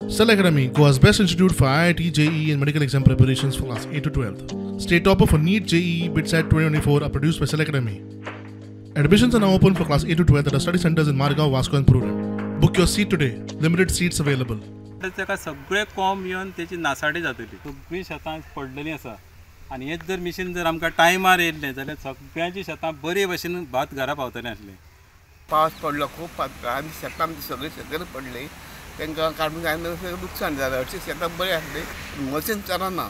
Cell Academy, Goa's best institute for IIT, JEE and medical exam preparations for class 8 to 12. State topper for NEET, JEE, BITSAT 2024 are produced by Cell Academy. Admissions are now open for class 8 to 12 at our study centers in Margao, Vasco and Prurem. Book your seat today. Limited seats available. ताका सगळे कोंब येवन तेची नासाडी जातली. सगळीं शेतां पडलेलीं आसा आनी हेच जर मिशीन जर आमकां टायमार येयल्लें जाल्यार सगळ्यांची शेतां बरे भशेन भात घरा पावतलें आसलें. पावस पडलो खूब पावस आनी शेतां आमची सगळीं शेतां पडलीं, तांकां काडून आनी लुकसाण जालें. हरशीं शेतां बरीं आसलीं, मशीन चलना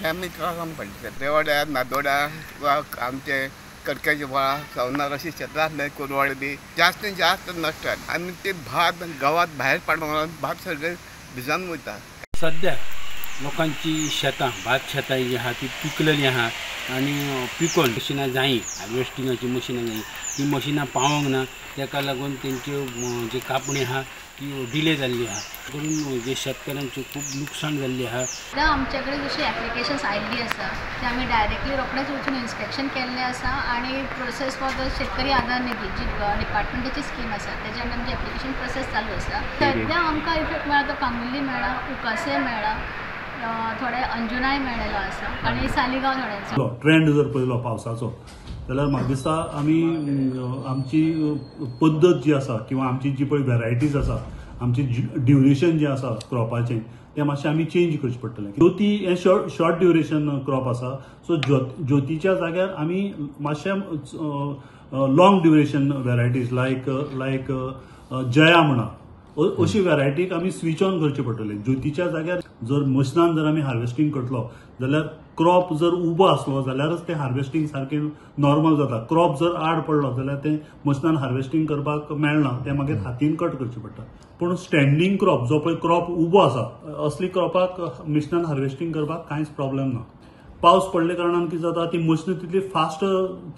तें आमी त्रासान पडले. रेवाड्या, नादोड्या वा आमचे कडक्याचे व्हाळा, सवनार अशीं शेतां आसलें, कोरवाळे बी जास्त जास्त नश्ट जालें आनी ते भात गांवांत भायर पाडून भात सगळें भिजान वयता. सद्या लोकांची शेतां, भात शेतां जी आहा ती पिकलेली आहा आनी पिकोवन मशिनां जायी, हार्वेस्टिंगाची मशिनां जायी, ती मशिनां पावोंक ना, ताका लागून तेंच्यो जी कापणी आहा ती डिले जाल्ली आहा, करून जे शेतकऱ्यांचें खूब लुकसाण जाल्लें आहा. सद्या आमचे कडेन जशी एप्लिकेशन्स आयिल्ली आसा ते आमी डायरेक्टली रोखडेच वचून इन्स्पेक्शन केल्लें आसा आनी प्रोसेस फॉर the शेतकरी आधार निधी जी डिपार्टमेंटाची स्कीम आसा तेज्या आमची एप्लिकेशन प्रोसेस चालू आसा. सद्या आमकां इफेक्ट मेळ्ळा तो कांगुल्ली मेळ्ळा, उकासे मेळ्ळा, थोडे अंजुनाय मेळ्ळेलो आसा आनी सालिगांव थोड्यांचो. ट्रेंड जर पळयलो पावसाचो जाल्यार म्हाका दिसता आमी आमची पद्दत जी आसा किंवा आमची जी पळय व्हेरायटीज आसा, आमची ड्युरेशन जें आसा क्रॉपाचें तें मातशें आमी चेंज करचें पडटलें. ज्योती हें शॉर्ट ड्युरेशन क्रॉप आसा, सो ज्योतीच्या जाग्यार आमी मातशें long duration varieties like like Jaya म्हणा अशी व्हेरायटीक आमी स्विच ऑन करचें पडटलें. ज्योतीच्या जाग्यार जर मशिनान जर आमी हार्वेस्टींग करतलो जाल्यार क्रॉप जर उबो आसलो जाल्यारच तें हार्वेस्टींग सारकें नॉर्मल जाता. क्रॉप जर आड पडलो जाल्यार तें मशिनान हार्वेस्टींग करपाक मेळना, तें मागीर हातीन कट करचें पडटा. पूण स्टँडींग क्रॉप जो पळय क्रॉप उबो आसा असली क्रॉपाक मशिनान हार्वेस्टींग करपाक कांयच प्रॉब्लेम ना. पावस पडले कारणान कितें जाता, ती मशिनां तितली फास्ट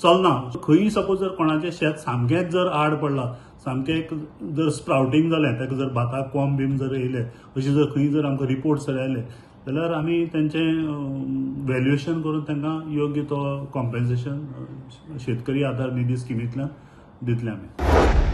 चलना. खंयी सपोज जर कोणाचें शेत सामकेंच जर आड पडलां, सामकें जर स्प्रावटींग जालें, ताका जर भाताक कोंब बीम जर येयले अशें जर खंय जर आमकां रिपोर्ट्स जर आयले जाल्यार आमी तेंचें व्हॅल्युएशन करून तांकां योग्य तो कॉम्पेन्सेशन शेतकरी आधार निधी स्किमींतल्यान दितले आमी.